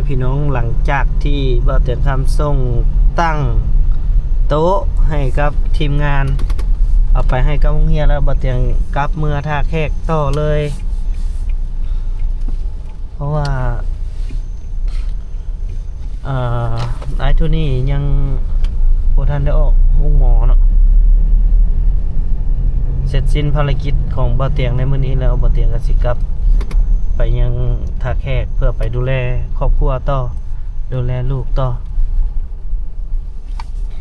ພີ່ນ້ອງ, ຫຼັງຈາກທີ່ບ່າວຕຽງຄຳສົ່ງຕັ້ງໂຕະໃຫ້ກັບທີມງານ ເອົາໄປໃຫ້ກັບໂຮງຮຽນແລ້ວ, ບ່າວຕຽງກັບເມືອທ່າແຂກຕໍ່ເລີຍ ເພາະວ່າ ເອີ ອ້າຍໂທນີ້ຍັງບໍ່ທັນໄດ້ອອກໂຮງໝໍເນາະ. ເສັດສິ້ນພາລະກິດຂອງບ່າວຕຽງໃນມື້ນີ້ແລ້ວ, ບ່າວຕຽງກໍຊິກັບໄປຍັງທ່າແຂກ ເພື່ອໄປດູແລຄອບຄົວຕໍ່, ດູແລລູກຕໍ່.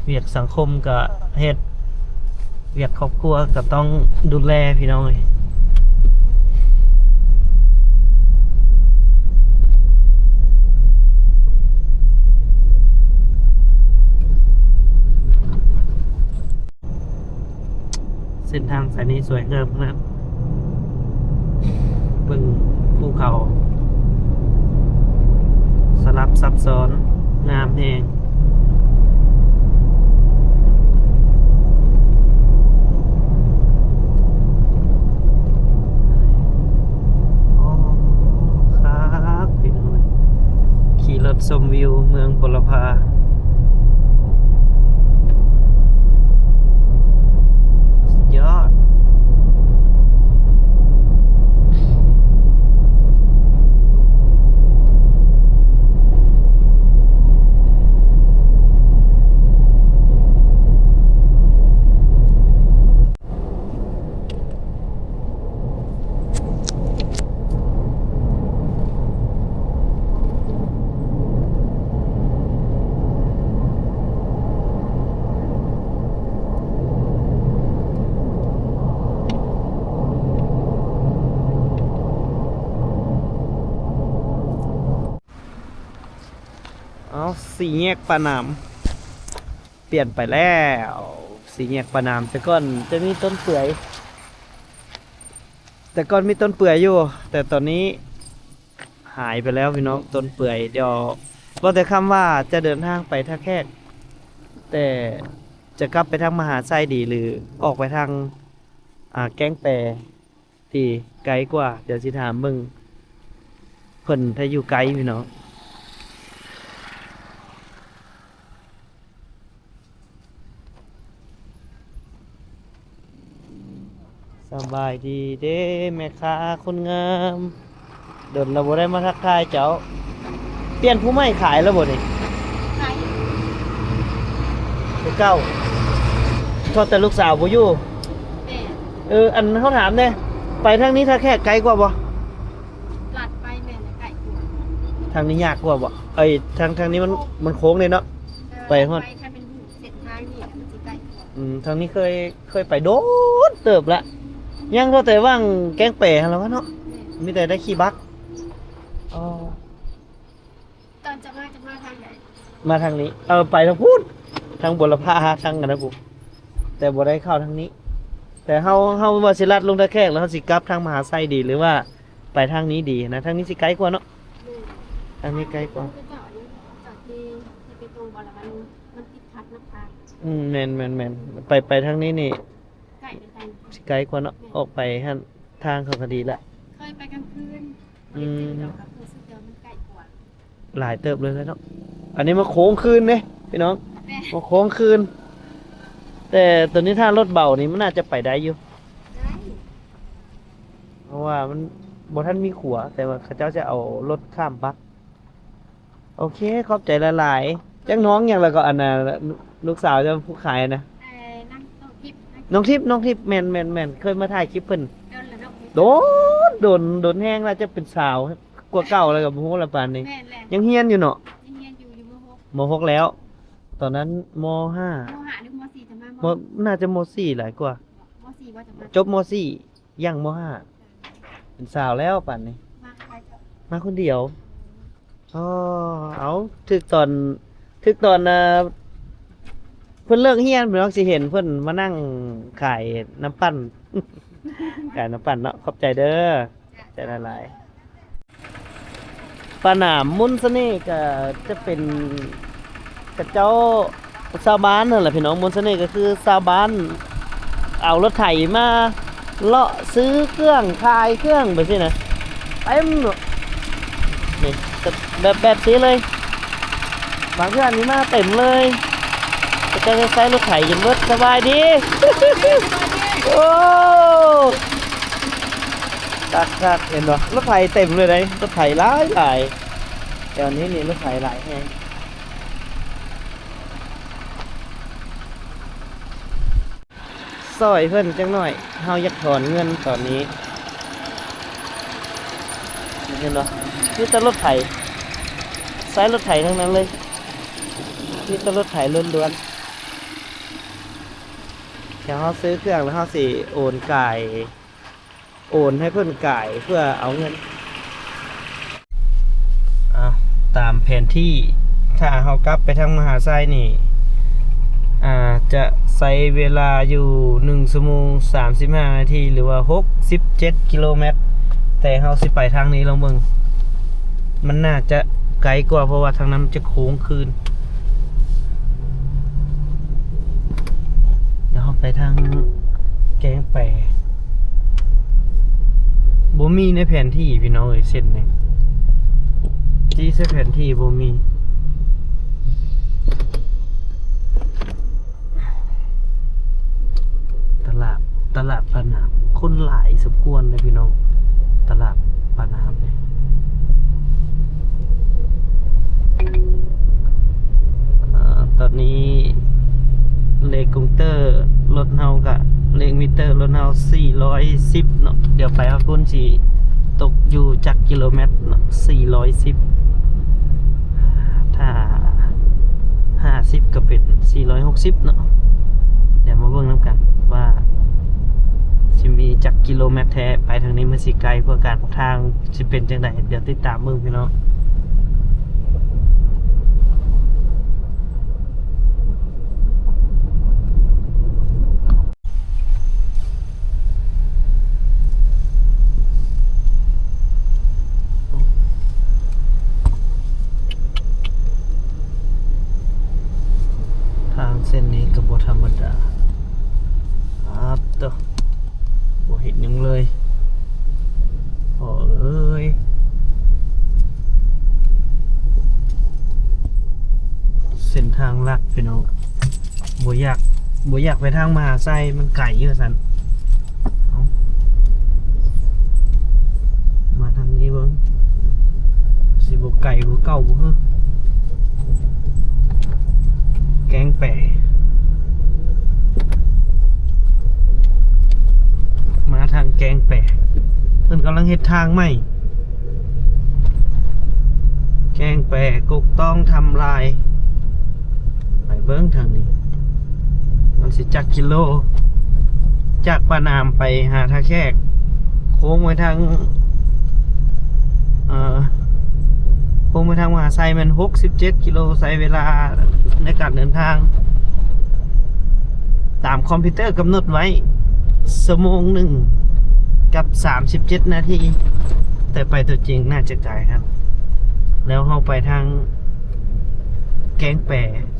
ວຽກສັງຄົມກໍເຮັດ, ວຽກຄອບຄົວກໍຕ້ອງດູແລ ພີ່ນ້ອງເອີຍ. ເສັ້ນທາງສາຍນີ້ສວຍງາມຂະໜາດ, ເບິ່ງພູເຂົາສະຫຼັບຊັບຊ້ອນ ງາມແຮງ. ໂອ້ ຄັກ ພີ່ນ້ອງເອີຍ, ຂີ່ລົດຊົມວິວເມືອງບົວລະພາ ສຸດຍອດ. ເອົາ ສີ່ແຍກປາໜາມ ປ່ຽນໄປແລ້ວ. ສີ່ແຍກປາໜາມ ແຕ່ກ່ອນຈະມີຕົ້ນເປືອຍ, ແຕ່ກ່ອນມີຕົ້ນເປືອຍຢູ່, ແຕ່ຕອນນີ້ຫາຍໄປແລ້ວ ພີ່ນ້ອງ, ຕົ້ນເປືອຍ. ດຽວເວົ້າແຕ່ຄຳວ່າຈະເດີນທາງໄປທ່າແຂກ, ແຕ່ຈະກັບໄປທາງມະຫາໄຊດີ ຫຼື ອອກໄປທາງ ອ່າ ແກ້ງແປ ທີ່ໄກກວ່າ. ດຽວຊິຖາມເບິ່ງເພິ່ນ ຖ້າຢູ່ໄກ ພີ່ນ້ອງ. ສະບາຍດີເດ້ແມ່ຄ້າຄົນງາມ, ດົນລະບໍ່ໄດ້ມາທັກທາຍເຈົ້າ. ປ່ຽນຜູ້ໃໝ່ຂາຍລະບໍ່ນີ້? ຂາຍ ຄືເກົ່າ. ເພາະແຕ່ລູກສາວບໍ່ຢູ່. ແມ່ນ. ເອີ ອັນເຮົາຖາມແດ່, ໄປທາງນີ້ທ່າແຂກໄກກວ່າບໍ່? ລັດໄປແມ່ນແຫຼະ ໄກກວ່າ. ທາງນີ້ຍາກກວ່າບໍ່? ເອີຍ ທາງ ທາງນີ້ມັນ ໂຄ້ງ ມັນໂຄ້ງເດ້ເນາະ. ເອີ ໄປຮອດ ໄປ ຖ້າແມ່ນຮູ້ເສັ້ນທາງນີ້ມັນຊິໄກກວ່າ. ອືມ ທາງນີ້ເຄີຍ ເຄີຍໄປໂດນເຕີບລະ, ຍັງເທົ່າແຕ່ຫວ່າງແກ້ງແປຫັ້ນລະວະເນາະ. ແມ່ນ. ມີແຕ່ໄດ້ຂີ່ບັກ. ອໍ ຕອນຈະມາ ຈະມາທາງໃດ? ມາທາງນີ້. ເອີ ໄປທາງພຸ້ນ ທາງບົວລະພາ ທາງອັນນັ້ນພຸ້ນ, ແຕ່ບໍ່ໄດ້ເຂົ້າທາງນີ້. ແຕ່ເຮົາ ເຮົາວ່າຊິລັດລົງທ່າແຂກ ແລ້ວເຮົາຊິກັບທາງມະຫາໄຊດີ ຫຼືວ່າໄປທາງນີ້ດີນະ? ທາງນີ້ຊິໄກກວ່າເນາະ. ແມ່ນ. ທາງນີ້ໄກກວ່າ. ຈອດນີ້ ຈອດທີ່ ທີ່ໄປຕົງບໍ່ລະ ມັນ ມັນຕິດຂັດນຳທາງ. ອືມ ແມ່ນໆໆ. ໄປ ໄປທາງນີ້ນີ້ ໄກເດ້ ທາງນີ້ ຊິໄກກວ່າເນາະ. ແມ່ນ. ອອກໄປຫັ້ນ ທາງເຂົາກໍດີລະ. ເຄີຍໄປກາງຄືນ. ອືມ ບໍ່ໄດ້ຈື່ດອກ ກໍຮູ້ສຶກວ່າມັນໃກ້ກວ່າ ຫຼາຍເຕີບເລີຍເນາະ. ອັນນີ້ມາໂຄ້ງຄືນເດ້ພີ່ນ້ອງ. ແມ່ນ. ມາໂຄ້ງຄືນ, ແຕ່ຕົວນີ້ຖ້າລົດເບົານີ້ມັນໜ້າຈະໄປໄດ້ຢູ່. ໄດ້. ເພາະວ່າມັນບໍ່ທັນມີຂົວ, ແຕ່ວ່າເຂົາເຈົ້າຈະເອົາລົດຂ້າມປັກ. ໂອເຄ ຂອບໃຈຫຼາຍໆ. ຈັກນ້ອງຫຍັງລະກໍ ອັນນ່າ ລູກສາວເຈົ້າຜູ້ຂາຍນະ? ເອີ ນາງ ນ້ອງທິບ. ນ້ອງທິບ ນ້ອງທິບ ແມ່ນໆໆ ເຄີຍມາຖ່າຍຄລິບເພິ່ນ. ໂດນລະເນາະ. ໂດນ ໂດນ ໂດນແຮງລະ, ຈະເປັນສາວກວ່າເກົ່າລະກໍບໍ່ຮູ້ລະປານນີ້. ແມ່ນແຫຼະ. ຍັງຮຽນຢູ່ເນາະ? ຍັງຮຽນຢູ່ ຢູ່ ມໍຫົກ ມໍຫົກແລ້ວ. ຕອນນັ້ນ ມໍຫ້າ ມໍຫ້າ ຫຼື ມໍສີ່ ຈະມາ ມໍ ໜ້າຈະ ມໍສີ່ ຫຼາຍກວ່າ. ມໍສີ່ບໍ່ ຈະມາ ຈົບ ມໍສີ່ ຍັງ ມໍຫ້າ ເອີ ເປັນສາວແລ້ວປານນີ້. ມາໃຄເຈົ້າ? ມາຄົນດຽວ. ອໍ ເອົາ ຖືກຕອນ ຖືກຕອນ ອ່າ ເພິ່ນເລີກຮຽນ ພີ່ນ້ອງ ຊິເຫັນເພິ່ນມານັ່ງຂາຍນ້ຳປັ່ນ ຂາຍນ້ຳປັ່ນເນາະ. ຂອບໃຈເດີ. ໃຈຫຼາຍໆ. ປາໜາມມູນສະເໜ່ກໍຈະເປັນຂະເຈົ້າ ຊາວບ້ານຫັ້ນແຫຼະພີ່ນ້ອງ. ມູນສະເໜ່ກໍຄືຊາວບ້ານເອົາລົດໄຖມາເລາະຊື້ເຄື່ອງ ຂາຍເຄື່ອງແບບຊີ້ນະ ເຕັມເນາະ. ນີ້ ແບບ ແບບນີ້ເລີຍ ບາງເທື່ອນີ້ມາເຕັມເລີຍ ເຂົາເຈົ້າໃຊ້ລົດໄຖຈົນເບິດ. ສະບາຍດີ ໂອ້ ຄັກໆ ເຫັນບໍ່ ລົດໄຖເຕັມເລີຍເດ້ ລົດໄຖຫຼາຍໆ ແຖວນີ້ນີ້ລົດໄຖຫຼາຍແຮງ. ຊ່ອຍເພິ່ນຈັກໜ້ອຍ ເຮົາຢາກຖອນເງິນຕອນນີ້ ເຫັນບໍ່ ມີແຕ່ລົດໄຖ ໃຊ້ລົດໄຖທັງນັ້ນເລີຍ ມີແຕ່ລົດໄຖລ້ວນໆ. ດຽວເຮົາຊື້ເຄື່ອງແລ້ວເຮົາຊິໂອນກາຍ ໂອນໃຫ້ເພິ່ນກາຍເພື່ອເອົາເງິນ. ອາ ຕາມແຜນທີ່ ຖ້າເຮົາກັບໄປທາງມະຫາໄຊນີ້ ອາ ຈະໃຊ້ເວລາຢູ່ໜຶ່ງຊົ່ວໂມງສາມສິບຫ້ານາທີ ຫຼືວ່າຫົກສິບເຈັດກິໂລແມັດ. ແຕ່ເຮົາຊິໄປທາງນີ້ລອງເບິ່ງ ມັນໜ້າຈະໄກກວ່າ ເພາະວ່າທາງນັ້ນມັນຈະໂຄ້ງຄືນ. ດຽວເຮົາໄປທາງແກ້ງແປ ບໍ່ມີໃນແຜນທີ່ພີ່ນ້ອງເອີຍ ເສັ້ນນີ້ ຈີໃສ່ແຜນທີ່ບໍ່ມີ. ຕະຫຼາດ ຕະຫຼາດປາກນ້ຳ ຄົນຫຼາຍສົມຄວນເດ້ພີ່ນ້ອງ ຕະຫຼາດປາກນ້ຳນີ້. ອາ ຕອນນີ້ເລກກົງເຕີລົດເຮົາກະ ເລກມິເຕີລົດເຮົາສີ່ຮ້ອຍສິບເນາະ ດຽວໄປຮອດພຸ້ນຊິຕົກຢູ່ຈັກກິໂລແມັດເນາະ ສີ່ຮ້ອຍສິບ ຖ້າຫ້າສິບກະເປັນສີ່ຮ້ອຍຫົກສິບເນາະ. ດຽວມາເບິ່ງນຳກັນວ່າຊິມີຈັກກິໂລແມັດແທ້ ໄປທາງນີ້ມັນຊິໄກກວ່າກັນ ທາງຊິເປັນຈັ່ງໃດ ດຽວຕິດຕາມເບິ່ງພີ່ນ້ອງ. ທາງເສັ້ນນີ້ກະບໍ່ທຳມະດາ ອາດໂຕ ບໍ່ເຫັນຫຍັງເລີຍ ພໍ່ເອີຍ. ເສັ້ນທາງລັດພີ່ນ້ອງ ບໍ່ຢາກ ບໍ່ຢາກໄປທາງມະຫາໄຊ ມັນໄກຢູ່ຊັ້ນ. ເອົາ ມາທາງນີ້ເບິ່ງ ຊິບໍ່ໄກກວ່າເກົ່າບໍ່ເຮີ ແກ້ງແປ ມາທາງແກ້ງແປ ເພິ່ນກຳລັງເຮັດທາງໃໝ່ ແກ້ງແປ ກົກຕ້ອງ ທຳລາຍ. ໄປເບິ່ງທາງນີ້ ມັນຊິຈັກກິໂລ ຈາກປາກນ້ຳໄປຫາທ່າແຂກ ໂຄ້ງໄປທາງ ເອີ ໂຄ້ງໄປທາງມະຫາໄຊແມ່ນຫົກສິບເຈັດກິໂລ ໃຊ້ເວລາໃນການເດີນທາງ ຕາມຄອມພິວເຕີກຳນົດໄວ້ ຊົ່ວໂມງໜຶ່ງກັບສາມສິບເຈັດນາທີ ແຕ່ໄປຕົວຈິງໜ້າຈະກາຍຫັ້ນ ແລ້ວເຮົາໄປທາງແກ້ງແປ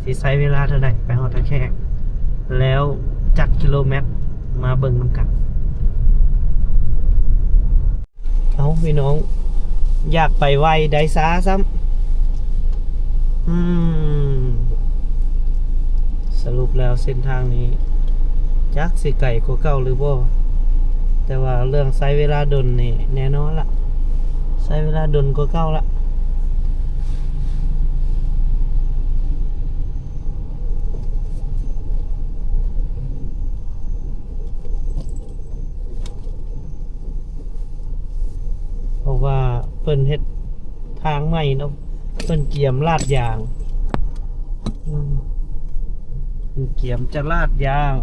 ຊິໃຊ້ເວລາເທົ່າໃດໄປຮອດທ່າແຂກ ແລ້ວຈັກກິໂລແມັດ ມາເບິ່ງນຳກັນ. ເອົ້າ ພີ່ນ້ອງ ຢາກໄປໄວໄດ້ຊ້າຊ້ຳ. ອືມ ສະຫຼຸບແລ້ວເສັ້ນທາງນີ້ ຈັກຊິໄກກວ່າເກົ່າຫຼືບໍ່ ແຕ່ວ່າເລື່ອງໃຊ້ເວລາດົນນີ້ແນ່ນອນລະ ໃຊ້ເວລາດົນກວ່າເກົ່າລະ. ເພາະວ່າເພິ່ນເຮັດທາງໃໝ່ເນາະ ເພິ່ນກຽມລາດຢາງ ອືມ ເພິ່ນກຽມຈະລາດຢາງ.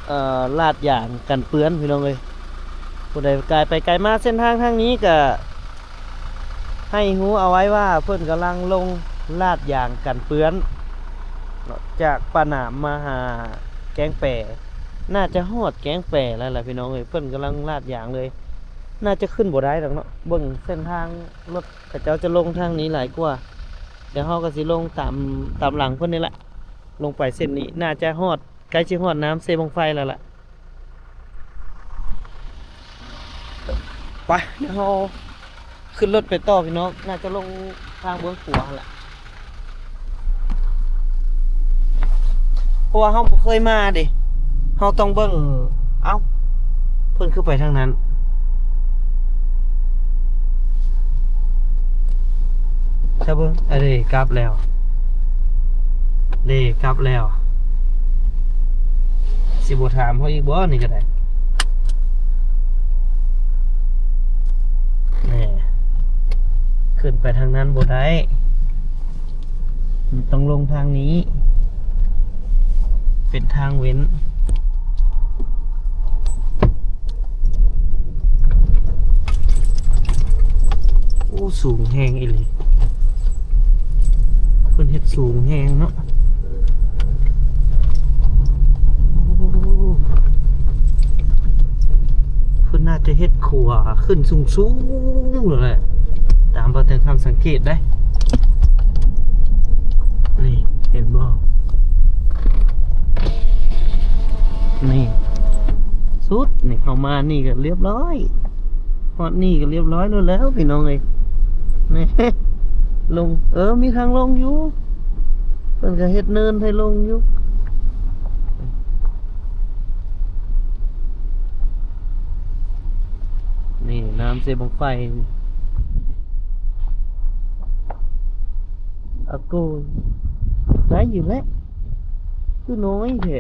ເອີ ລາດຢາງກັນເປື້ອນ ພີ່ນ້ອງເອີຍ. ຜູ້ໃດກາຍໄປກາຍມາເສັ້ນທາງທາງນີ້ກະໃຫ້ຮູ້ເອົາໄວ້ວ່າ ເພິ່ນກຳລັງລົງລາດຢາງກັນເປື້ອນເນາະ ຈາກປາກນ້ຳມາຫາແກ້ງແປ. ໜ້າຈະຮອດແກ້ງແປແລ້ວລະ ພີ່ນ້ອງເອີຍ ເພິ່ນກຳລັງລາດຢາງເລີຍ. ໜ້າຈະຂຶ້ນບໍ່ໄດ້ດອກເນາະ ເບິ່ງເສັ້ນທາງລົດເຂົາເຈົ້າຈະລົງທາງນີ້ຫຼາຍກວ່າ. ດຽວເຮົາກໍຊິລົງຕາມ ຕາມຫຼັງເພິ່ນນີ້ແຫຼະ ລົງໄປເສັ້ນນີ້ ໜ້າຈະຮອດ ໃກ້ຊິຮອດນ້ຳເຊບັ້ງໄຟແລ້ວລະ. ໄປ ດຽວເຮົາຂຶ້ນລົດໄປຕໍ່ພີ່ນ້ອງ ໜ້າຈະລົງທາງເບື້ອງຂວາຫັ້ນລະ ເພາະວ່າເຮົາບໍ່ເຄີຍມາເດ້ ເຮົາຕ້ອງເບິ່ງ. ເອົ້າ ເພິ່ນຄືໄປທາງນັ້ນ ຊະເບິ່ງ ອະເດ ກັບແລ້ວ ເດ ກັບແລ້ວ ຊິບໍ່ຖາມເຮົາອີກບໍ່? ນີ້ກໍໄດ້ ແນ່ ຂຶ້ນໄປທາງນັ້ນບໍ່ໄດ້ ມັນຕ້ອງລົງທາງນີ້ ເປັນທາງເວັ້ນ. ໂອ້ ສູງແຮງອີ່ຫຼີ ເພິ່ນເຮັດສູງແຮງເນາະ. ໂອ້ ເພິ່ນໜ້າຈະເຮັດຂົວຂຶ້ນສູງໆ ໂລດແຫຼະ ຕາມບ່າວແຕງຄຳສັງເກດໄດ້. ນີ້ ເຫັນບໍ່? ນີ້ ສຸດນີ້ ເຂົ້າມານີ້ກໍລຽບຮ້ອຍ ຮອດນີ້ກໍລຽບຮ້ອຍໂລດແລ້ວພີ່ນ້ອງເອີຍ. ນີ້ ລົງ ເອີ ມີທາງລົງຢູ່ ເພິ່ນກໍເຮັດເນີນໃຫ້ລົງຢູ່. ນີ້ ນ້ຳເຊບັ້ງໄຟ ອາໂກ ໄດ້ຢູ່ແຫຼະ ຄືນ້ອຍແທ້.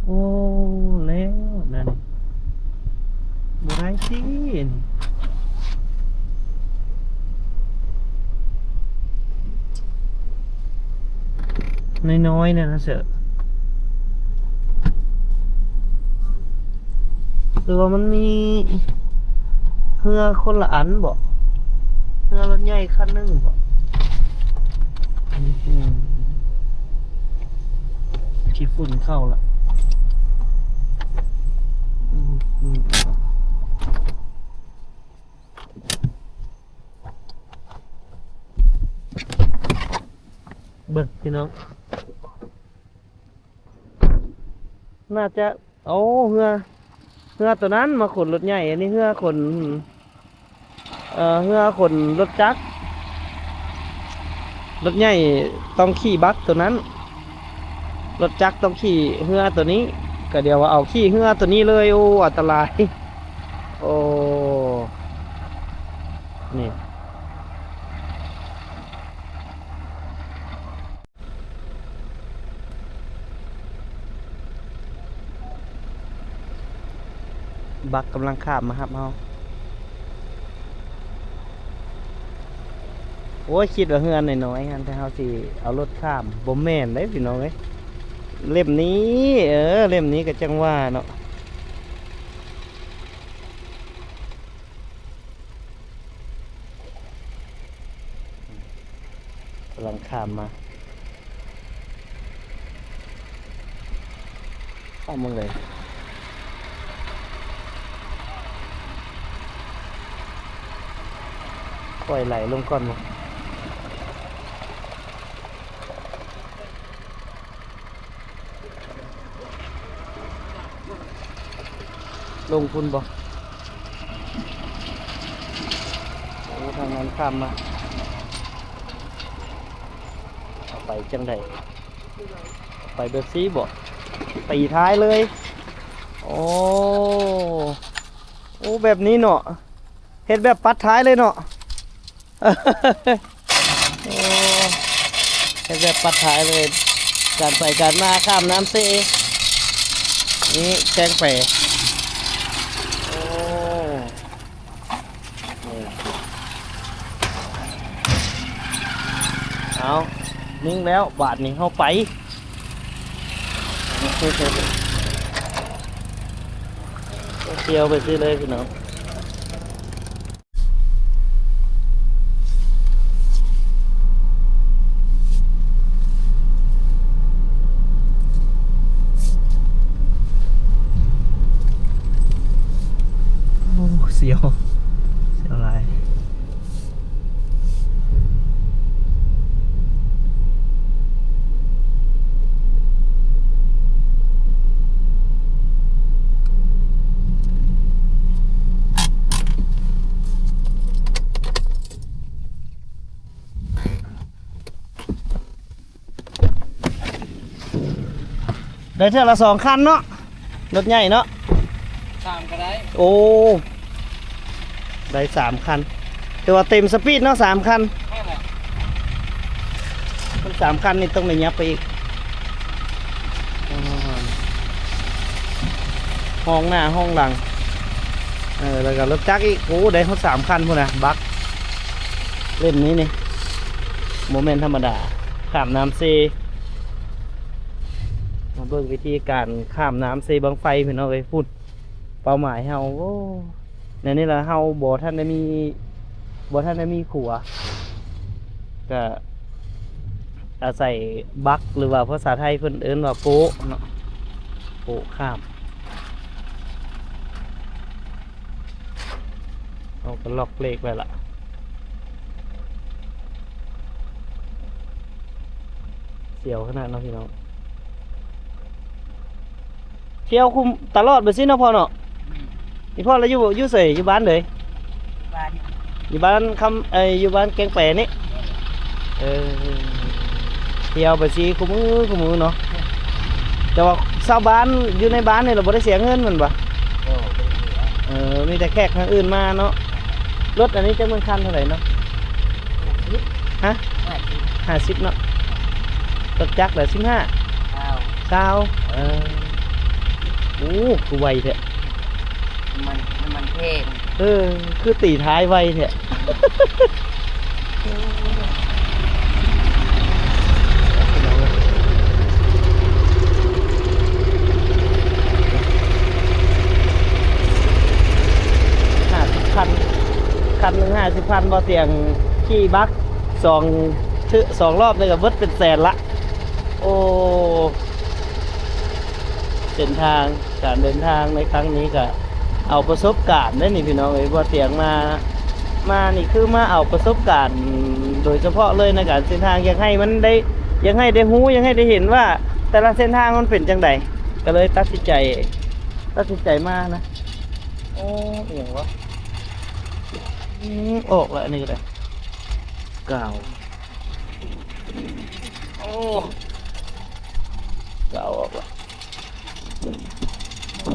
ໂອ້ ແລ້ວນັ້ນ ບໍ່ໄດ້ຕິ ນ້ອຍໆ ນັ້ນນະເສີ. ຫຼືວ່າມັນມີເຮືອຄົນລະອັນບໍ? ເຮືອລົດໃຫຍ່ຄັນໜຶ່ງບໍ? ອືມ ຂີ້ຝຸ່ນເຂົ້າລະ. ອືມ ອືມ ເບິ່ງພີ່ນ້ອງ ໜ້າຈະ ໂອ້ ເຮືອ ເຮືອໂຕນັ້ນມາຂົນລົດໃຫຍ່ ອັນນີ້ເຮືອຂົນ ເອີ ເຮືອຂົນລົດຈັກ ລົດໃຫຍ່ຕ້ອງຂີ່ບັກໂຕນັ້ນ ລົດຈັກຕ້ອງຂີ່ເຮືອໂຕນີ້ ກະດຽວວ່າເອົາຂີ່ເຮືອໂຕນີ້ເລີຍ. ໂອ້ ອັນຕະລາຍ ໂອ້ ນີ້ ບັກກຳລັງຂ້າມມາຮັບເຮົາ. ໂອ້ຍ ຄິດວ່າເຮືອນ້ອຍໆຫັ້ນ ແຕ່ເຮົາຊິເອົາລົດຂ້າມ ບໍ່ແມ່ນເດ້ພີ່ນ້ອງເອີຍ. ເຫຼັ້ມນີ້ ເອີ ເຫຼັ້ມນີ້ກໍຈັ່ງວ່າເນາະ. ກຳລັງຂ້າມມາ ຂ້າມເບິ່ງເລີຍ ຄ່ອຍໄຫຼລົງກ່ອນບໍ. ລົງພຸ້ນບໍ? ໂອ້ ທາງນັ້ນຂ້າມມາ ເອົາໄປຈັ່ງໃດ? ໄປແບບຊີ້ບໍ? ຕີທ້າຍເລີຍ. ໂອ້ ໂອ້ ແບບນີ້ເນາະ ເຮັດແບບປັດທ້າຍເລີຍເນາະ. ໂອ້ ເຮັດແບບປັດທ້າຍເລີຍ ການໄປການມາຂ້າມນ້ຳເຊ ນີ້ແກງແປ. ໂອ້ ນີ້ ເອົາ ນິ່ງແລ້ວ ບາດນີ້ເຮົາໄປ ທ່ຽວໄປຊື່ເລີຍພີ່ນ້ອງ. ສຽວ ສຽວຫຼາຍ. ໄດ້ເທື່ອລະສອງຄັນເນາະ ລົດໃຫຍ່ເນາະ ສາມກໍໄດ້. ໂອ້ ໄດ້ສາມຄັນ ຖືວ່າເຕັມສະປີດເນາະ ສາມຄັນ. ແມ່ນແຫຼະ ມັນສາມຄັນນີ້ຕ້ອງໄດ້ຫຍັບໄປອີກ ຫ້ອງໜ້າຫ້ອງຫຼັງ ເອີ ແລ້ວກໍລົດຈັກອີກ. ໂອ້ ໄດ້ຮອດສາມຄັນພຸ້ນນະ ບັກ ເຫຼັ້ມນີ້ນີ້ ບໍ່ແມ່ນທຳມະດາ ຂ້າມນ້ຳເຊ. ມາເບິ່ງວິທີການຂ້າມນ້ຳເຊບັ້ງໄຟ ພີ່ນ້ອງເອີຍ ພຸ້ນ ເປົ້າໝາຍເຮົາ. ໂອ້ ໃນນີ້ລະເຮົາບໍ່ທັນໄດ້ມີ ບໍ່ທັນໄດ້ມີຂົວ ກະອາໄສບັກ ຫຼືວ່າພາສາໄທເພິ່ນເອີ້ນວ່າໂປ້ເນາະ ໂປ້ຂ້າມ. ເຮົາກໍລັອກເບຣກໄວ້ລະ ສຽວຂະໜາດເນາະພີ່ນ້ອງ. ທ່ຽວຄຸມຕະຫຼອດແບບຊີ້ເນາະພໍ່ເນາະ. ອືມ ອີ່ພໍ່ລະຢູ່ ຢູ່ໃສ? ຢູ່ບ້ານໃດ? ຢູ່ບ້ານ ຢູ່ບ້ານຄຳ ເອີ ຢູ່ບ້ານແກ້ງແປນີ້. ເອີ ທ່ຽວໄປຊີ້ຄູ່ມື້ ຄູ່ມື້ເນາະ. ແຕ່ວ່າຊາວບ້ານຢູ່ໃນບ້ານນີ້ລະບໍ່ໄດ້ເສຍເງິນແມ່ນບໍ່? ບໍ່ ບໍ່ໄດ້ເສຍ. ເອີ ມີແຕ່ແຂກທາງອື່ນມາເນາະ. ລົດອັນນີ້ຈັກແມ່ນຄັນເທົ່າໃດເນາະ? ຫ້າສິບ. ຮະ? ຫ້າສິບ ຫ້າສິບເນາະ. ລົດຈັກລະສິບຫ້າ ຊາວ ຊາວ. ເອີ ໂອ້ ຄືໄວແທ້. ນ້ຳມັນ ນ້ຳມັນແພງ. ເອີ ຄືຕີທ້າຍໄວແທ້. ຫ້າສິບພັນ ຄັນໜຶ່ງຫ້າສິບພັນ ບໍ່ຕຽງຂີ່ບັກສອງເທື່ອ ສອງລອບນີ້ກໍເບິດເປັນແສນລະ. ໂອ້ ເສັ້ນທາງ ການເດີນທາງໃນຄັ້ງນີ້ກະເອົາປະສົບການເດ້ນີ້ພີ່ນ້ອງເອີຍ. ບໍ່ຕຽງມາ ມານີ້ຄືມາເອົາປະສົບການໂດຍສະເພາະເລີຍໃນການເສັ້ນທາງ. ຢາກໃຫ້ມັນໄດ້ ຢາກໃຫ້ໄດ້ຮູ້ ຢາກໃຫ້ໄດ້ເຫັນວ່າແຕ່ລະເສັ້ນທາງມັນເປັນຈັ່ງໃດ ກໍເລີຍຕັດສິນໃຈ ຕັດສິນໃຈມານະ. ໂອ້ ອີ່ຫຍັງວະ? ອືມ ອອກລະ ອັນນີ້ກໍໄດ້ ກາວ. ໂອ້ ກາວອອກລະ. ໂອ້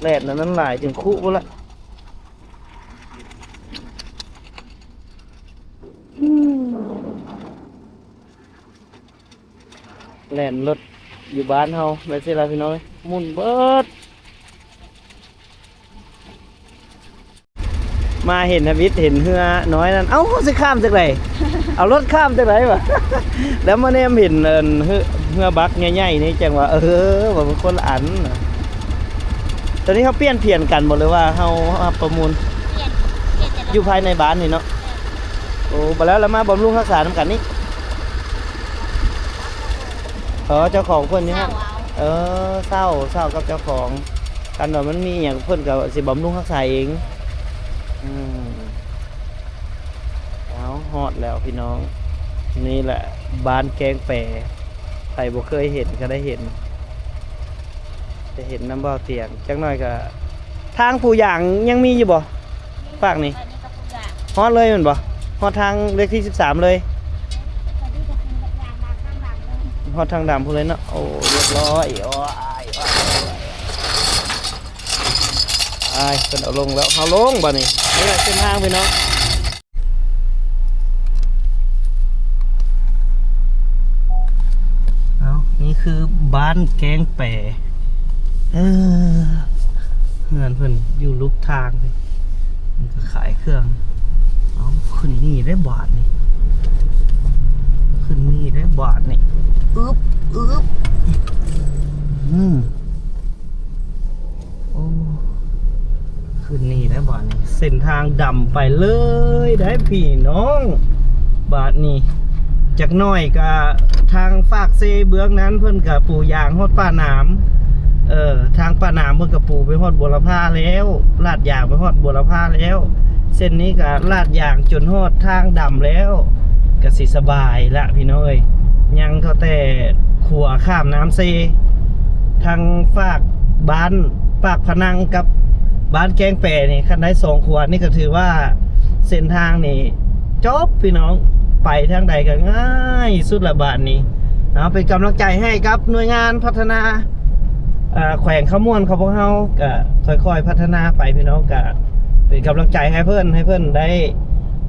ແລ່ນອັນນັ້ນຫຼາຍຈົນຄຸພຸ້ນລະ. ອືມ ແລ່ນລົດຢູ່ບ້ານເຮົາແບບຊີ້ລະພີ່ນ້ອງເອີຍ ໝຸ່ນເບິດ. ມາເຫັນທຳອິດເຫັນເຮືອນ້ອຍນັ້ນ ເອົ້າ ເຮົາຊິຂ້າມຈັ່ງໃດ? ເອົາລົດຂ້າມຈັ່ງໃດວະ? ແລ້ວມາແນມເຫັນ ເອີ ເຮືອ ເຮືອບັກໃຫຍ່ໆນີ້ ຈັ່ງວ່າ ເອີ ວ່າມັນຄົນລະອັນ. ຕອນນີ້ເຮົາປ່ຽນຜຽນກັນບໍ່ ຫຼືວ່າເຮົາຮັບປະມູນ? ປ່ຽນ ປ່ຽນແຕ່ລະ ຢູ່ພາຍໃນບ້ານນີ້ເນາະ. ແມ່ນ. ໂອ້ ບໍ່ແລ້ວລະມາບຳລຸງຮັກສານຳກັນນີ້. ອໍ ເຈົ້າຂອງເພິ່ນນີ້. ເຊົ່າເອົາ. ເອີ ເຊົ່າ ເຊົ່າກັບເຈົ້າຂອງ. ຄັນວ່າມັນມີຫຍັງເພິ່ນກໍຊິບຳລຸງຮັກສາເອງ. ອືມ ເອົາ ຮອດແລ້ວພີ່ນ້ອງ. ນີ້ແຫຼະບ້ານແກ້ງແປ. ໃຜບໍ່ເຄີຍເຫັນກໍໄດ້ເຫັນ ໄດ້ເຫັນນຳບ່າວຕຽງ. ຈັກໜ້ອຍກໍ ທາງພູຢາງຍັງມີຢູ່ບໍ່? ຟາກນີ້ ອັນນີ້ກໍຜູ້ຢາງ ຮອດເລີຍແມ່ນບໍ່? ຮອດທາງເລກທີສິບສາມເລີຍ ຮອດທາງດຳພຸ້ນເລີຍເນາະ. ໂອ້ ຮຽບຮ້ອຍ. ໂອ້ຍ ໂອ້ຍ ໂອ້ຍ ເພິ່ນເອົາລົງແລ້ວ ເຮົາລົງບາດນີ້. ນີ້ແຫຼະເສັ້ນທາງພີ່ນ້ອງ. ເອົ້າ ນີ້ຄືບ້ານແກ້ງແປ. ເອີ ເຮືອນເພິ່ນຢູ່ລຸກທາງນີ້ ເພິ່ນກໍຂາຍເຄື່ອງ. ເອົາ ຂຶ້ນນີ້ໄດ້ບາດນີ້ ຂຶ້ນນີ້ໄດ້ບາດນີ້. ອຶບ ອຶບ ອືມ. ໂອ້ ຂຶ້ນນີ້ແລ້ວບາດນີ້ ເສັ້ນທາງດຳໄປເລີຍໄດ໋ພີ່ນ້ອງ. ບາດນີ້ຈັກໜ້ອຍກະທາງຟາກເຊເບື້ອງນັ້ນເພິ່ນກະປູຢາງຮອດປ່າໜາມ. ເອີ ທາງປາໜາມເພິ່ນກະປູໄປຮອດບົວລະພາແລ້ວ ລາດຢາງໄປຮອດບົວລະພາແລ້ວ ເສັ້ນນີ້ກະລາດຢາງຈົນຮອດທາງດຳແລ້ວ ກະຊິສະບາຍລະພີ່ນ້ອງເອີຍ. ຍັງເທົ່າແຕ່ຂົວຂ້າມນ້ຳເຊ ທັງຟາກບ້ານປາກພະນັງກັບບ້ານແກ້ງແປນີ້ ຄັນໄດ້ສອງຂົວນີ້ກະຖືວ່າເສັ້ນທາງນີ້ ຈົບພີ່ນ້ອງ ໄປທາງໃດກະງ່າຍສຸດລະບາດນີ້. ເອົາ ເປັນກຳລັງໃຈໃຫ້ກັບໜ່ວຍງານພັດທະນາ ເອີ ແຂວງຄຳມ່ວນຂອງພວກເຮົາກະຄ່ອຍໆພັດທະນາໄປພີ່ນ້ອງ ກະເປັນກຳລັງໃຈໃຫ້ເພິ່ນ ໃຫ້ເພິ່ນໄດ້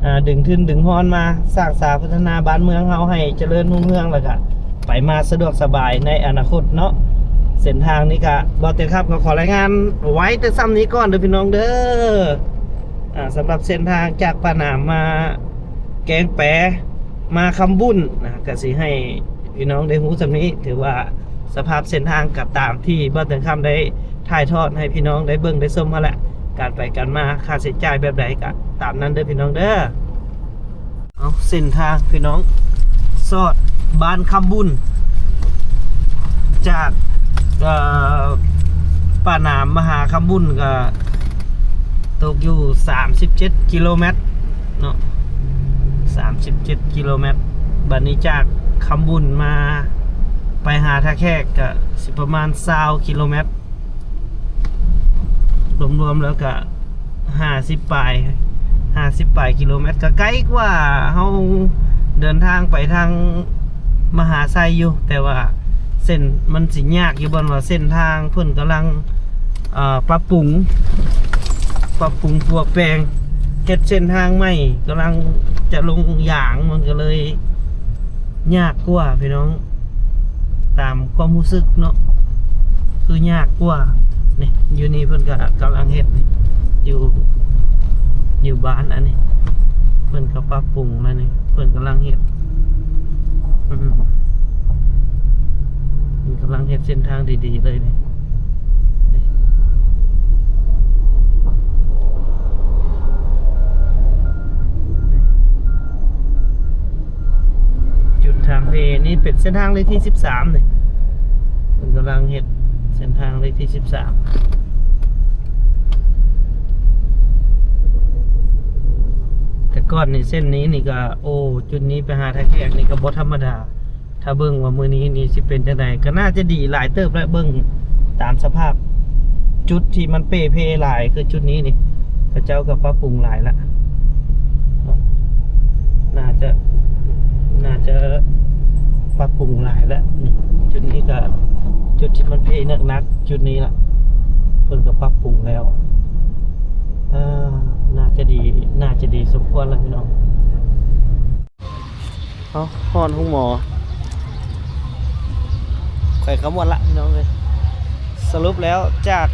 ອ່າ ດຶງທຶນດຶງຮອນມາສ້າງສາພັດທະນາບ້ານເມືອງເຮົາໃຫ້ຈະເລີນຮຸ່ງເຮືອງ ແລ້ວກະໄປມາສະດວກສະບາຍໃນອະນາຄົດເນາະ. ເສັ້ນທາງນີ້ກະ ບ່າວແຕງຄຳກະຂໍລາຍງານໄວ້ແຕ່ຊ່ຳນີ້ກ່ອນເດີພີ່ນ້ອງເດີ. ອ່າ ສຳລັບເສັ້ນທາງຈາກປາໜາມມາແກ້ງແປ ມາຄຳບຸນນະ ກະຊິໃຫ້ພີ່ນ້ອງໄດ້ຮູ້ຊ່ຳນີ້ ຖືວ່າສະພາບເສັ້ນທາງກະຕາມທີ່ບ່າວແຕງຄຳໄດ້ຖ່າຍທອດໃຫ້ພີ່ນ້ອງໄດ້ເບິ່ງໄດ້ຊົມຫັ້ນແຫຼະ ການໄປການມາ ຄ່າໃຊ້ຈ່າຍແບບໃດກະຕາມນັ້ນເດີພີ່ນ້ອງເດີ. ເອົາ ເສັ້ນທາງພີ່ນ້ອງ ຊອດບ້ານຄຳບຸນ ຈາກ ເອີ ປາໜາມມາຫາຄຳບຸນກະຕົກຢູ່ສາມສິບເຈັດກິໂລແມັດເນາະ ສາມສິບເຈັດກິໂລແມັດ. ບາດນີ້ຈາກຄຳບຸນມາໄປຫາທ່າແຂກກະຊິປະມານຊາວກິໂລແມັດ ລວມໆແລ້ວກະຫ້າສິບປາຍ ຫ້າສິບປາຍກິໂລແມັດ ກະໄກກວ່າເຮົາເດີນທາງໄປທາງມະຫາໄຊຢູ່ ແຕ່ວ່າເສັ້ນມັນຊິຍາກຢູ່ບ່ອນວ່າເສັ້ນທາງເພິ່ນກຳລັງ ເອີ ປັບປຸງ ປັບປຸງປົວແປງ ເຮັດເສັ້ນທາງໃໝ່ ກຳລັງຈະລົງຢາງ ມັນກະເລີຍຍາກກວ່າພີ່ນ້ອງ. ຕາມຄວາມຮູ້ສຶກເນາະ ຄືຍາກກວ່າ. ນີ້ ຢູ່ນີ້ເພິ່ນກະກຳລັງເຮັດນີ້ ຢູ່ ຢູ່ບ້ານອັນນີ້ ເພິ່ນກະປັບປຸງແລ້ວນີ້ ເພິ່ນກຳລັງເຮັດ ອືມ ເພິ່ນກຳລັງເຮັດເສັ້ນທາງດີໆເລີຍນີ້. ຈຸດທາງເພນີ້ເປັນເສັ້ນທາງເລກທີສິບສາມນີ້ ເພິ່ນກຳລັງເຮັດເສັ້ນທາງເລກທີສິບສາມ. ແຕ່ກ່ອນນີ້ເສັ້ນນີ້ນີ້ກະ ໂອ້ ຈຸດນີ້ໄປຫາທ່າແຂກນີ້ກະບໍ່ທຳມະດາ. ຖ້າເບິ່ງວ່າມື້ນີ້ນີ້ຊິເປັນຈັ່ງໃດ ກະໜ້າຈະດີຫຼາຍເຕີບແຫຼະ ເບິ່ງຕາມສະພາບ ຈຸດທີ່ມັນເປ່ເພຫຼາຍຄືຈຸດນີ້ນີ້ ເຂົາເຈົ້າກະປັບປຸງຫຼາຍລະ ໜ້າຈະ ໜ້າຈະປັບປຸງຫຼາຍລະ. ນີ້ ຈຸດນີ້ກະ ຈຸດທີ່ມັນເພໜັກໆ ຈຸດນີ້ລະ ເພິ່ນກະປັບປຸງແລ້ວ ເອີ ໜ້າຈະດີ ໜ້າຈະດີສົມຄວນລະພີ່ນ້ອງ. ເອົາ ຮອດໂຮງໝໍແຂວງຄຳມ່ວນລະພີ່ນ້ອງເອີຍ. ສະຫຼຸບແລ້ວຈາກ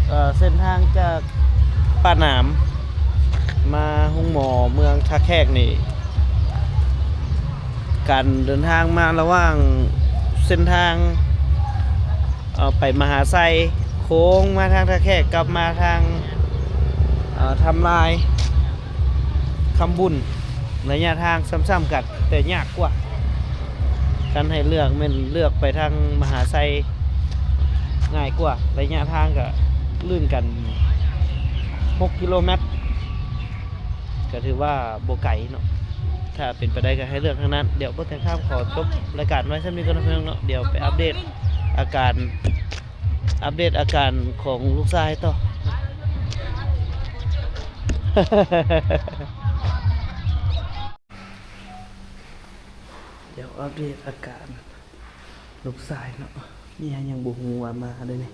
ເອີ ເສັ້ນທາງຈາກປາກໜາມມາໂຮງໝໍເມືອງທ່າແຂກນີ້ ການເດີນທາງມາລະຫວ່າງເສັ້ນທາງ ເອີ ໄປມະຫາໄຊ ໂຄ້ງມາທາງທ່າແຂກ ກັບມາທາງ ເອີ ທຳລາຍ ຄຳບຸນ ໄລຍະທາງສ່ຳໆກັນ ແຕ່ຍາກກວ່າ. ຄັນໃຫ້ເລືອກແມ່ນເລືອກໄປທາງມະຫາໄຊງ່າຍກວ່າ ໄລຍະທາງກະລື່ນກັນຫົກກິໂລແມັດ ກະຖືວ່າບໍ່ໄກເນາະ. ຖ້າເປັນໄປໄດ້ກະໃຫ້ເລືອກທາງນັ້ນ. ດຽວບໍ່ແຕງຄຳຂໍຈົບລາຍການໄວ້ຊ່ຳນີ້ກ່ອນເນາະພີ່ນ້ອງເນາະ ດຽວໄປອັບເດດອາການ ອັບເດດອາການຂອງລູກຊາຍຕໍ່. ດຽວອັບເດດອາການລູກຊາຍເນາະ ເມຍຍັງບໍ່ຮູ້ວ່າມາເດ້ນີ້.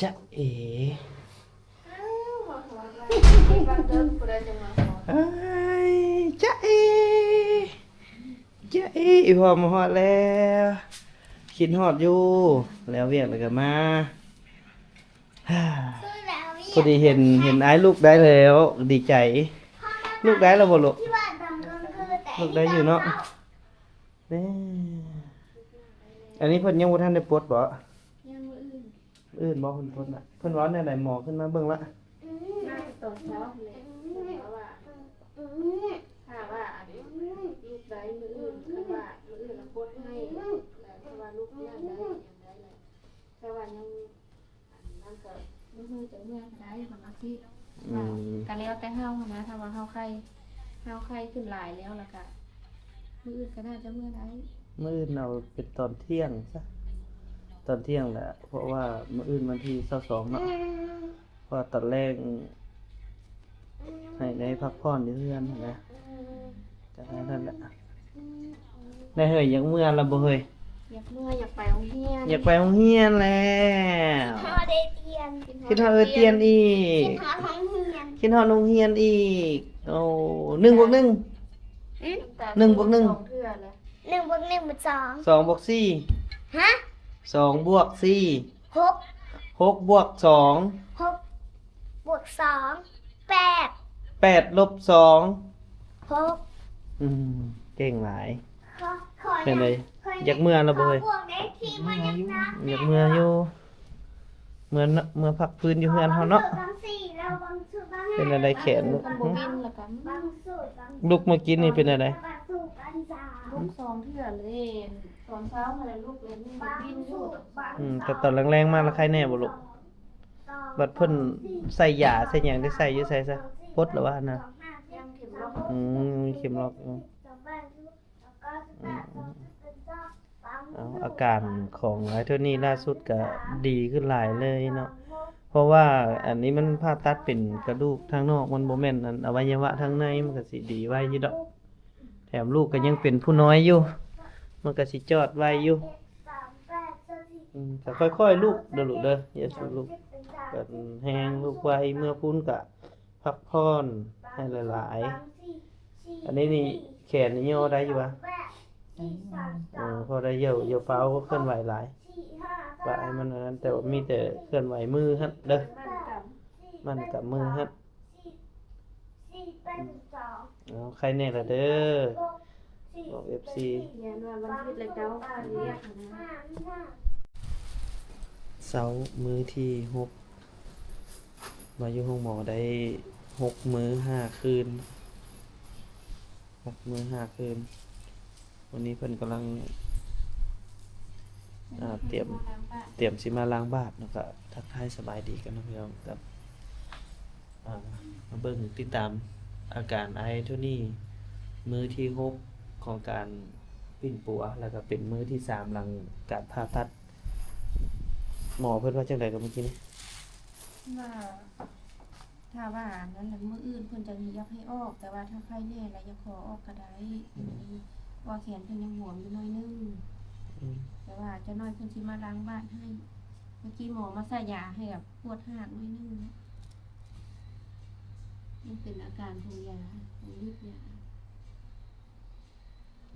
ຈ໊ະເອ ເອີຍ ຈ໊ະເອ ຈ໊ະເອ ອີ່ພໍ່ມາຮອດແລ້ວ ຄິດຮອດຢູ່ ແລ້ວວຽກແລ້ວກະມາ. ພໍດີເຫັນ ເຫັນອ້າຍລູກໄດ້ແລ້ວ ດີໃຈ. ລູກໄດ້ແລ້ວບໍ່ລູກ? ລູກໄດ້ຢູ່ເນາະ. ແນ່ ອັນນີ້ເພິ່ນຍັງບໍ່ທັນໄດ້ປົດບໍ່? ຍັງ ມື້ອື່ນ. ອື່ນບໍ່ ເພິ່ນພົດນະ? ເພິ່ນເວົ້າແນວໃດ? ໝໍຂຶ້ນມາເບິ່ງລະ? ມາຕອນເຊົ້າພຸ້ນແຫຼະ ເພິ່ນວ່າ ຖ້າວ່າອັນລູກໄດ້ມື້ອື່ນ ຄັນວ່າມື້ອື່ນລະປົດໃຫ້ ແລ້ວຖ້າວ່າລູກເລື່ອນໄດ້ຫຍັງໄດ້ແລ້ວ ຖ້າວ່າຍັງ ອັນນັ້ນກໍມື້ອື່ນຈະເມືອກໍໄດ້ ເພິ່ນວ່າຊີ້. ອືມ ກໍແລ້ວແຕ່ເຮົາຫັ້ນນະ ຖ້າວ່າເຮົາໄຂ້ ເຮົາໄຂ້ຂຶ້ນຫຼາຍແລ້ວ ແລ້ວກໍມື້ອື່ນກໍໜ້າຈະເມືອໄດ້. ມື້ອື່ນເອົາເປັນຕອນທ່ຽງຊະ ຕອນທ່ຽງແຫຼະ ເພາະວ່າມື້ອື່ນວັນທີຊາວສອງເນາະ ເພາະວ່າຕອນແລງໃຫ້ໄດ້ພັກຜ່ອນຢູ່ເຮືອນຫັ້ນນະ ກໍເທົ່ານັ້ນແຫຼະ. ໄດ້ເຮີ້ຍ ຢາກເມືອລະບໍ່ເຮີ້ຍ? ຢາກເມືອ ຢາກໄປໂຮງຮຽນ ຢາກໄປໂຮງຮຽນແລ້ວ. ຄິດຮອດເອຕຽນ ຄິດຮອດເອຕຽນອີກ ຄິດຮອດໂຮງຮຽນ ຄິດຮອດໂຮງຮຽນອີກ. ໂອ້ ໜຶ່ງບວກໜຶ່ງ ອືມ ໜຶ່ງບວກໜຶ່ງ ໜຶ່ງບວກໜຶ່ງເປັນສອງ ສອງບວກສີ່ ຮະ ສອງບວກສີ່ ຫົກ ຫົກບວກສອງ ຫົກບວກສອງ ແປດ ແປດລົບສອງ ຫົກ. ອືມ ເກັ່ງຫຼາຍ. ເປັນໃດ ຢາກເມືອລະບໍ່ເຮີ້ຍ? ຢາກເມືອຢູ່ ເມືອ ເມືອພັກຟື້ນຢູ່ເຮືອນເຮົາເນາະ. ເປັນໃດແຂນລູກ? ລຸກມື້ກີ້ນີ້ເປັນໃດ? ລຸກສອງເທື່ອເລີຍ ຕອນເຊົ້າຫັ້ນແຫຼະລຸກເລີຍ ຍັງກິນຢູ່. ອືມ ແຕ່ຕອນແລງໆມາລະໄຄແນ່ບໍ່ລູກ? ບັດເພິ່ນໃສ່ຢາໃສ່ຫຍັງ ໄດ້ໃສ່ຢູ່ໃສຊະ? ປົດລະວ່າຫັ້ນນະ? ຍັງເຂັມລັອກ ອືມ ມີເຂັມລັອກຢູ່. ອືມ ເອົາ ອາການຂອງອ້າຍໂທນີ້ລ່າສຸດກະດີຂຶ້ນຫຼາຍເລີຍເນາະ ເພາະວ່າອັນນີ້ມັນຜ່າຕັດເປັນກະດູກທາງນອກ ມັນບໍ່ແມ່ນອັນອະໄວຍະວະທາງໃນ ມັນກະຊິດີໄວຢູ່ດອກ. ແຖມລູກກໍຍັງເປັນຜູ້ນ້ອຍຢູ່ ມັນກໍຊິຈອດໄວຢູ່. ອືມ ກໍຄ່ອຍໆລູກເດີລູກເດີ ຢ່າສູ້ລູກກັນແຮງ ລູກໄວ ເມືອພຸ້ນກະພັກຜ່ອນໃຫ້ຫຼາຍໆ. ອັນນີ້ນີ້ແຂນນີ້ຍໍໄດ້ຢູ່ຫວາ? ເອີ ພໍໄດ້ຢູ່ ຢ່າຟ້າວເຄື່ອນໄຫວຫຼາຍ ປະໃຫ້ມັນອັນນັ້ນ ແຕ່ວ່າມີແຕ່ເຄື່ອນໄຫວມືຫັ້ນເດີ ໝັ່ນກຳມືຫັ້ນ. ເອົາ ໄຄແນ່ລະເດີ ບອກເອັຟຊີ. ຢ້ານວ່າວັນທິດລະເຈົ້າໄປວຽກນະ. ເຊົ້າມື້ທີຫົກ ມາຢູ່ໂຮງໝໍໄດ້ຫົກມື້ຫ້າຄືນ ຫົກມື້ຫ້າຄືນ. ວັນນີ້ເພິ່ນກຳລັງ ອ່າ ຕຽມ ຕຽມຊິມາລ້າງບາດເນາະ ກະທັກທາຍສະບາຍດີກັນເນາະພີ່ນ້ອງ ກັບ ອ່າ ມາເບິ່ງຕິດຕາມອາການອ້າຍໂທນີ ມື້ທີຫົກຂອງການປິ່ນປົວ ແລ້ວກະເປັນມື້ທີສາມຫຼັງການຜ່າຕັດ. ໝໍເພິ່ນວ່າຈັ່ງໃດກະມື້ກີ້ນີ້? ວ່າ ຖ້າວ່າອັນນັ້ນລະ ມື້ອື່ນເພິ່ນຈະຢາກໃຫ້ອອກ ແຕ່ວ່າຖ້າໄຄແນ່ລະຢາກຂໍອອກກະໄດ້. ອືມ ເພາະວ່າແຂນເພິ່ນຍັງບວມຢູ່ໜ້ອຍໜຶ່ງ. ອືມ ແຕ່ວ່າຈັກໜ້ອຍເພິ່ນຊິມາລ້າງບາດໃຫ້. ເມື່ອກີ້ໝໍມາໃສ່ຢາໃຫ້ແບບປວດຮາກໜ້ອຍໜຶ່ງ. ມັນເປັນອາການຂອງຢາ ຂອງລິດຢາ.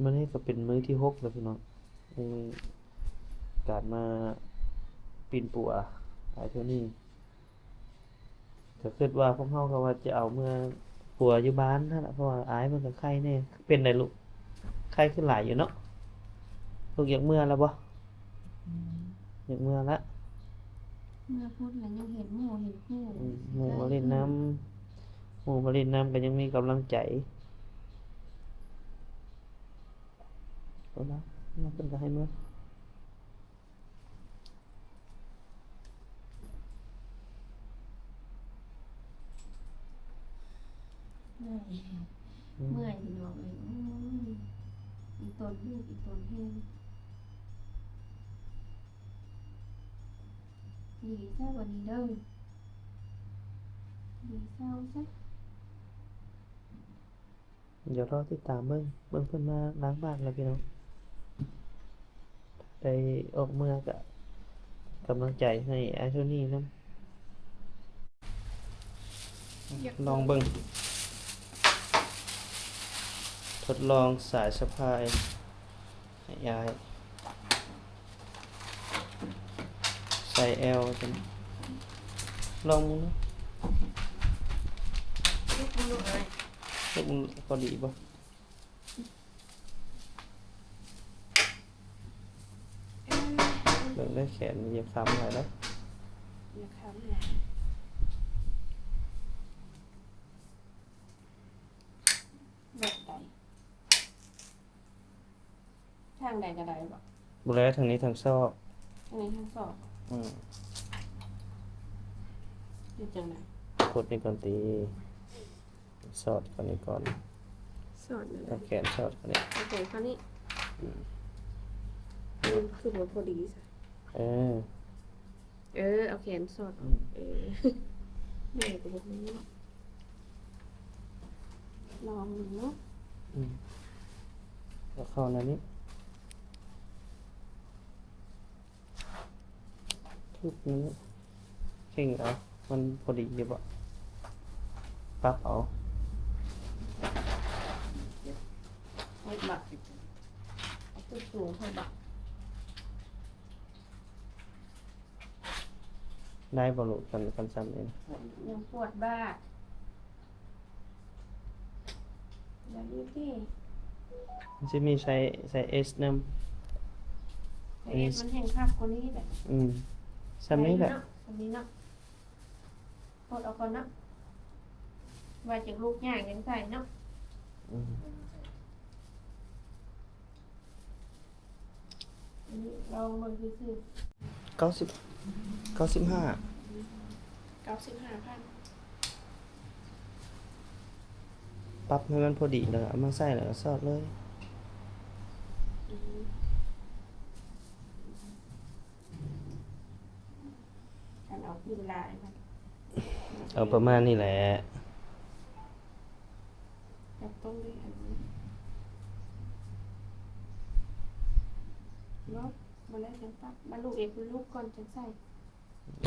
ມື້ນີ້ກະເປັນມື້ທີຫົກແລ້ວພີ່ນ້ອງ ໃນການມາປິ່ນປົວອ້າຍໂທນີ. ກະຄິດວ່າພວກເຮົາກະວ່າຈະເອົາເມືອປົວຢູ່ບ້ານຫັ້ນລະ ເພາະວ່າອ້າຍເພິ່ນກະໄຄແນ່. ເປັນໃດລູກ? ໄຄຂຶ້ນຫຼາຍຢູ່ເນາະ. ລູກຢາກເມືອລະບໍ່? ອືມ ຢາກເມືອລະ. ເມືອພຸ້ນລະຍັງເຫັນໝູ່ເຫັນຄູ່ ອືມ ໝູ່ມາຫຼິ້ນນຳ ໝູ່ມາຫຼິ້ນນຳກະຍັງມີກຳລັງໃຈ. ເອົາລະ ເພິ່ນກະໃຫ້ເມືອ. ເມື່ອຍ ອືມ ເມື່ອຍພີ່ນ້ອງເອີຍ. ໂອ້ຍ ອີ່ຕົນລູກ ອີ່ຕົນແຮງ. ດີຊະບັດນີ້ເດີ ດີເຊົາຊະ. ດຽວລໍຕິດຕາມເບິ່ງ ເບິ່ງເພິ່ນມາລ້າງບາດລະພີ່ນ້ອງ. ໄດ້ອອກເມືອກະກຳລັງໃຈໃຫ້ອ້າຍໂທນີນຳ. ລອງເບິ່ງ ທົດລອງສາຍສະພາຍໃຫ້ອ້າຍ. ໃສ່ແອວ ລອງເບິ່ງເນາະ. ເບິ່ງມັນພໍດີບໍ່? ເບິ່ງໄດ້ແຂນມັນຢາກຄ້ຳຫຼາຍເດ້. ແບບໃດ? ທາງໃດກໍໄດ້ບໍ? ບໍ່ແລ້ວ ທາງນີ້ທາງຊອກ. ທາງນີ້ທາງຊອກ? ອືມ. ເຮັດຈັ່ງໃດ? ກົດນີ້ກ່ອນຕິ. ສອດເຂົ້ານີ້ກ່ອນ. ສອດແນວໃດ? ເອົາແຂນສອດເຂົ້ານີ້. ເອົາແຂນເຂົ້ານີ້. ອືມ. ຄືບໍ່ພໍດີຊະ. ເອີ. ເອີ ເອົາແຂນສອດອອກ. ອືມ. ເອີ ແມ່ກໍບໍ່ຮູ້. ລອງເບິ່ງເນາະ. ອືມ. ເອົາເຂົ້າແນວນີ້. ຄືບນີ້ ເຄັ່ງເອົາ ມັນພໍດີຢູ່ບໍ່? ປັບເອົາ. ເຮັດບັກ ເອົາຄືບສູງໃຫ້ບັກ. ໄດ້ບໍ່ລູກ? ຄັນ ຄັນຊ່ຳນີ້ ຍັງປວດບ່າ. ແບບນີ້ຕິ? ມັນຊິມີໄຊ ໄຊ S ນຳ. ໄຊ S ມັນແຮ່ງຄັກກວ່ານີ້ແຫຼະ. ອືມ. ຊ່ຳນີ້ແຫຼະ. ໄດ້ຢູ່ເນາະ ຊ່ຳນີ້ເນາະ. ປົດອອກກ່ອນເນາະ. ວ່າຈັກລູກຍ່າງຈັ່ງໃສ່ເນາະ. ອືມ. ອັນນີ້ລອງເບິ່ງຊື່ໆ. ເກົ້າສິບ ເກົ້າສິບຫ້າ. ເກົ້າສິບຫ້າພັນ. ປັບໃຫ້ມັນພໍດີແລ້ວເອົາມາໃສ່ ແລ້ວກໍສອດເລີຍ. ອືມ. ຄັນເອົາຂຶ້ນຫຼາຍມັນ ເອົາປະມານນີ້ແຫຼະ. ຈັບຕ້ອງໄດ້ອັນນີ້ເນາະ. ບໍ່ແລ້ວຈັ່ງປັບ ບາດລູກເອງ ລູກກ່ອນຈັ່ງໃສ່.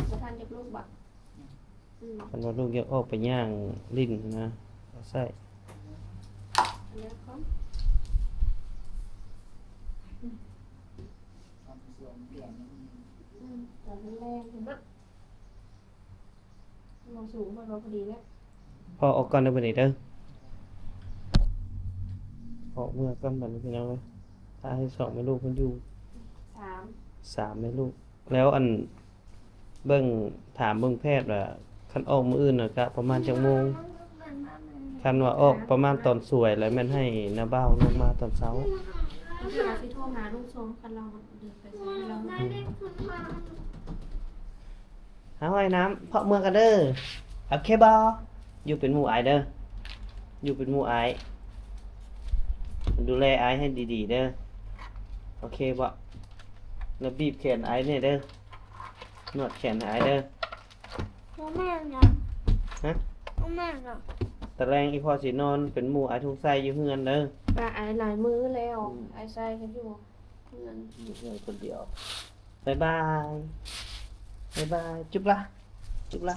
ບໍ່ທັນຈັກລູກບໍ? ອືມ. ຄັນວ່າລູກຢາກອອກໄປຍ່າງຫຼິ້ນນະ ກໍໃສ່. ອັນນັ້ນກ່ອນ. ອືມ. ຕອນແລງເຫັນບໍ່? ບໍ່ສູງ ບໍ່ ພໍດີແລ້ວ. ພໍ່ອອກກ່ອນເດີ ບັດນີ້ເດີ. ອອກເມືອກ່ອນບັດນີ້ ພີ່ນ້ອງເອີຍ. ຖ້າໃຫ້ສອງແມ່ລູກເພິ່ນຢູ່. ສາມ ສາມແມ່ລູກ. ແລ້ວອັນ ເບິ່ງ ຖາມເບິ່ງແພດວ່າ ຄັນອອກມື້ອື່ນນະ ກະປະມານຈັກໂມງ? ຄັນວ່າອອກປະມານຕອນສວຍ ແລ້ວແມ່ນໃຫ້ນ້າບ່າວລົງມາຕອນເຊົ້າ. ເຮົາຊິໂທຫາລຸງຊົງ ຄັນລາວເດີນໄປໃສ ໃຫ້ລາວ ອືມ. ຫາຫ້ອຍນ້ຳ ເພາະເມືອກັນເດີ ໂອເຄບໍ່? ຢູ່ເປັນໝູ່ອ້າຍເດີ ຢູ່ເປັນໝູ່ອ້າຍ ດູແລອ້າຍໃຫ້ດີໆເດີ ໂອເຄບໍ່? ແລ້ວບີບແຂນອ້າຍແດ່ເດີ ນວດແຂນໃຫ້ອ້າຍເດີ. ບໍ່ແມ່ນຫຍັງ. ຮະ? ບໍ່ແມ່ນຫຍັງ. ຕາແລງອີ່ພໍ່ຊິນອນເປັນໝູ່ອ້າຍທຸງໄຊຢູ່ເຮືອນເດີ. ກະອ້າຍຫຼາຍມື້ແລ້ວ ອືມ ອ້າຍໄຊກໍຢູ່ເຮືອນ ຢູ່ເຮືອນຄົນດຽວ. ບາຍບາຍ ບາຍບາຍ ຈຸບລະ ຈຸບລະ.